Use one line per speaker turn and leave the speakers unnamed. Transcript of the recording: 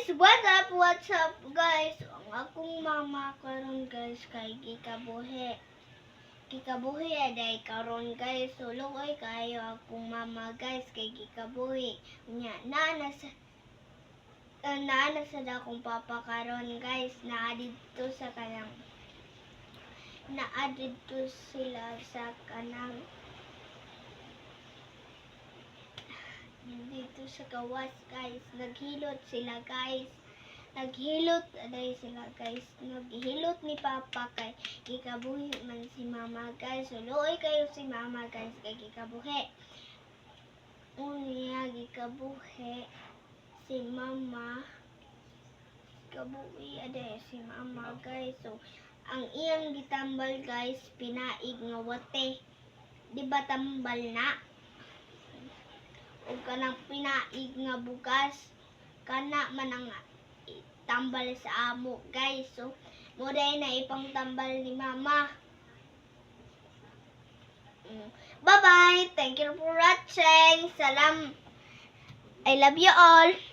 What's up? What's up, guys? Ang akong mama karon, guys, kay gikabuhi. Gikabuhi aday karon, guys. So luoy kayo akong mama, guys, kay gikabuhi. Nya naa na sa akong papa karon, guys. Naa didto sa kanang naa didto sila sa kanang dito sa gawas, guys. Naghilot sila, guys. Naghilot aday sila, guys. Naghilot ni Papa kay gikabuhi man si Mama, guys. So luoy kayo si Mama, guys, kay gikabuhi. Unya gikabuhi si Mama. Kabuhi aday si Mama, guys. So ang iyang gitambal, guys, pinaig nga wate. Di ba tambal na? O kanang pinaig nga bugas, kana man ang tambal sa amo, guys. So mo na ipang tambal ni Mama. Bye bye. Thank you for watching. Salam. I love you all.